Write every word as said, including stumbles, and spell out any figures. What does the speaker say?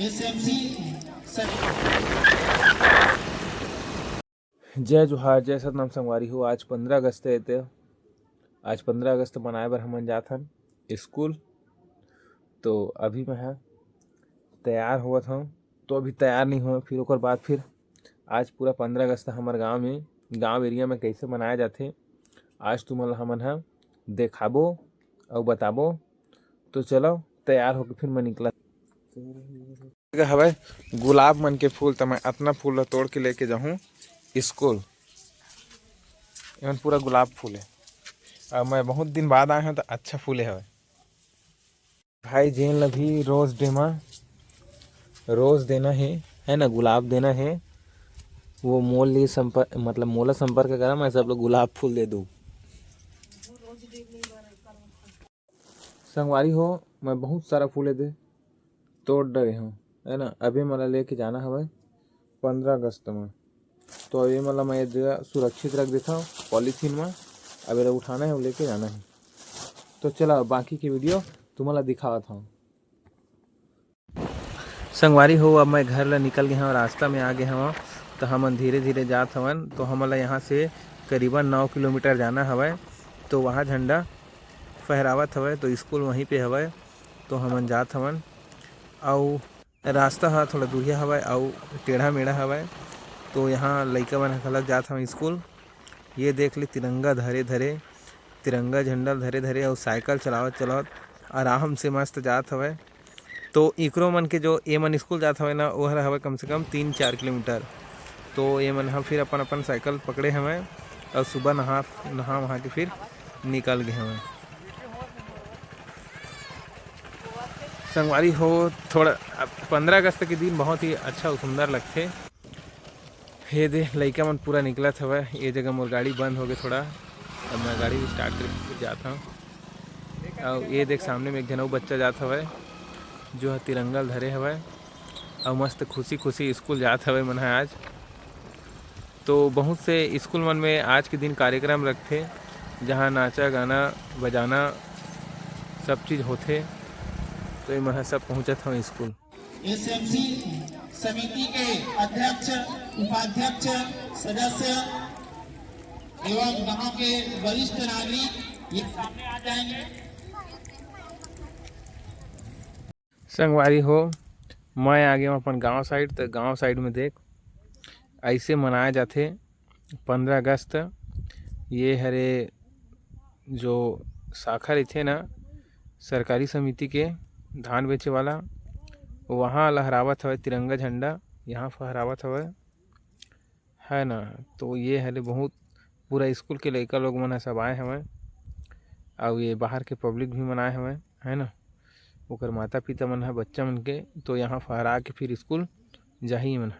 जय जोहार, जय सतनाम संगवारी हो। आज पंद्रह अगस्त हे, ते आज पंद्रह अगस्त मनाए बर हमन जात हन स्कूल। तो अभी मैं ह तैयार होवत हूँ, तो अभी तैयार नहीं हों, फिर ओकर बाद फिर आज पूरा पंद्रह अगस्त हमर गांव में, गांव एरिया में कैसे मनाया जाथे, आज तुमन ल हमन ह देखाबो अउ बताबो। तो चलो, तैयार होके फिर मैं निकला। हवय गुलाब मन के फूल, त मैं अतना फूल ल तोड़ के लेके जाहूँ स्कूल। एमन पूरा गुलाब फूल हे। अब मैं बहुत दिन बाद आए हूँ, त अच्छा फूले हवय। भाई, जेन ल भी रोज डे म रोज देना हे, है ना, गुलाब देना हे, वो मोर ले संपर्क, मतलब मोला संपर्क करा, मैं सब लोग गुलाब फूल दे दूँ। संगवारी हो, मैं बहुत सारा फूल दे तोड़ डरे हूँ, है ना। अभी मोला लेके जाना हवय पंद्रह अगस्त में, तो अभी मतलब मैं ये जगह सुरक्षित रख देता हूँ पॉलीथीन में। अब एला उठाना है, वो लेके जाना है। तो चला, बाकी की वीडियो तुम्हाला दिखावत हूँ। संगवारी हो, अब मैं घर ले निकल गए हूँ, रास्ता में आ गए हूँ। तो हमन धीरे धीरे जात हवन। तो हमन ला यहाँ से करीबन नौ किलोमीटर जाना हवय। तो वहाँ झंडा फहरावत हवय, तो स्कूल वहीं पे हवय। तो हमन जात हवन। अउ रास्ता ह थोड़ा दूरिहा हवय अउ टेढ़ा मेढ़ा हवय। तो यहाँ लइका मन ह घलक जात हवय स्कूल। ये देख ले, तिरंगा धरे धरे, तिरंगा झंडा धरे धरे अउ साइकिल चलावत चलावत आराम से मस्त जात हवय। तो इकरो मन के जो ए मन स्कूल जात हवय ना, वो हर हवय कम से कम तीन चार किलोमीटर। तो ये मन ह फिर अपन अपन साइकिल पकड़े हवय अउ सुबह नहा नहा वहा के फिर निकल गए हवय। संगवारी हो, थोड़ा अब पंद्रह अगस्त के दिन बहुत ही अच्छा अउ सुंदर लगथे। हे दे, लइका मन पूरा निकलत हवय। ये जगह मोर गाड़ी बंद हो गए थोड़ा, अब मैं गाड़ी स्टार्ट करके फिर जात हूँ। अउ ये देख, सामने में एक झन अउ बच्चा जात हवय, जो ह तिरंगा ल धरे हवय, अउ मस्त खुशी खुशी स्कूल जात हवय मन ह आज। तो बहुत से स्कूल मन में आज के दिन कार्यक्रम रखथे, जहाँ नाचा, गाना, बजाना सब चीज होथे। तो ये मन ह सब पहुँचत हवय स्कूल। एसएमसी समिति के अध्यक्ष, उपाध्यक्ष, सदस्य एवं गांव के वरिष्ठ नागरिक ये सामने आ जाएंगे। संगवारी हो, मैं आ गया हूँ अपन गांव साइड। तो गांव साइड में देख, ऐसे मनाया जाथे पंद्रह अगस्त। ये हरे जो शाखा रहिथे ना सरकारी समिति के धान बेचे वाला, वहाँ लहरावत हवय तिरंगा झंडा, यहाँ फहरावत हवय, है ना। तो ये हरे बहुत पूरा स्कूल के लइका लोग मन ह सब आए हवय, अउ ये बाहर के पब्लिक भी मन आए हवय, है ना। ओकर माता पिता मन ह बच्चा मन के तो यहाँ फहरा के फिर स्कूल जाही मन ह।